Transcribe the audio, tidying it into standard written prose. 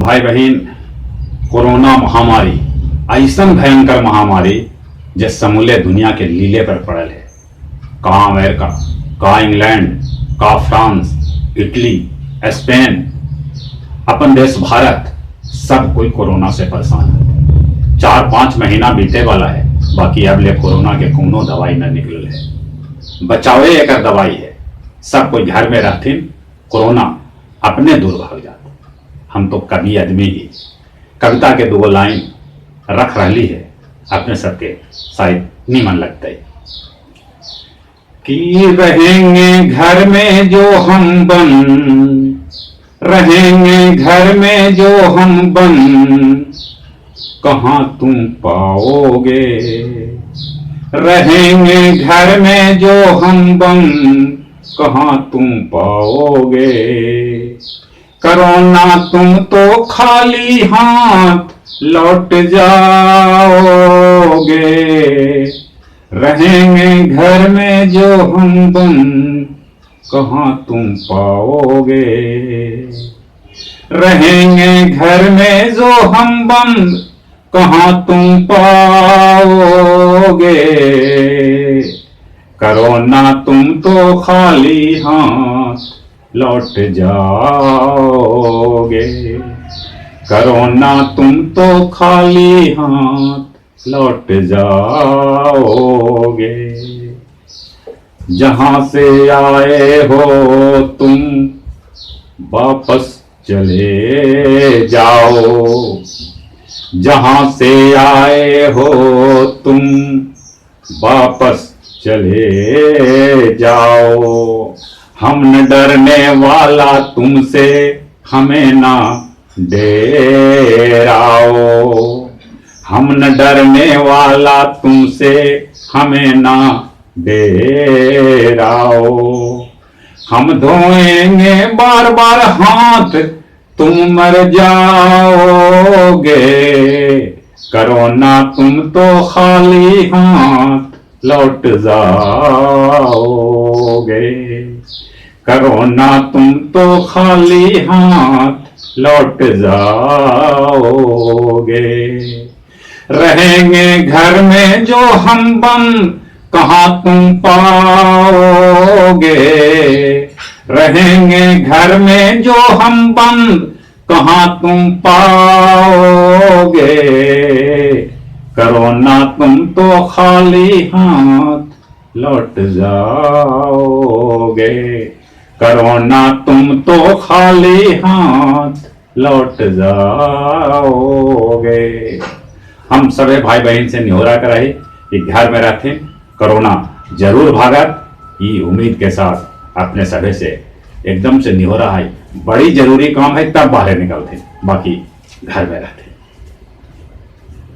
भाई बहिन, कोरोना महामारी ऐसन भयंकर महामारी जे समूले दुनिया के लीले पर पड़ल है। का अमेरिका, का इंग्लैंड, का फ्रांस, इटली, स्पेन, अपन देश भारत, सब कोई कोरोना से परेशान है। 4-5 महीना बीते वाला है, बाकी अब ले कोरोना के कोनो दवाई न निकलल है। बचावे एकर दवाई है। सब कोई घर में रहथिन, कोरोना अपने दूर भाग जात। हम तो कवि आदमी ही कविता के 2 लाइन रख रही है, अपने सबके शायद नीमन लगते कि रहेंगे घर में जो हम बन, रहेंगे घर में जो हम बन, कहाँ तुम पाओगे। रहेंगे घर में जो हम बन, कहाँ तुम पाओगे। कोरोना तुम तो खाली हाथ लौट जाओगे। रहेंगे घर में जो हम बन, कहाँ तुम पाओगे। रहेंगे घर में जो हम बन, कहाँ तुम पाओगे। कोरोना तुम तो खाली हाथ लौट जाओगे। कोरोना तुम तो खाली हाथ लौट जाओगे। जहां से आए हो तुम वापस चले जाओ। जहां से आए हो तुम वापस चले जाओ। हम न डरने वाला तुमसे, हमें ना डेराओ। हम न डरने वाला तुमसे, हमें ना डेराओ। हम धोएंगे बार बार हाथ, तुम मर जाओगे। कोरोना तुम तो खाली हाथ लौट जाओगे। कोरोना तुम तो खाली हाथ लौट जाओगे। रहेंगे घर में जो हम बन, कहाँ तुम पाओगे। रहेंगे घर में जो हम बन, कहाँ तुम पाओगे। कोरोना तुम तो खाली हाथ लौट जाओगे। कोरोना तुम तो खाली हाथ लौट जाओगे। हम सभी भाई बहन से निहोरा कराई कि घर में रहते, कोरोना जरूर भागत, ये उम्मीद के साथ अपने सभी से एकदम से निहोरा है। बड़ी जरूरी काम है तब बाहर निकलते, बाकी घर में रहते।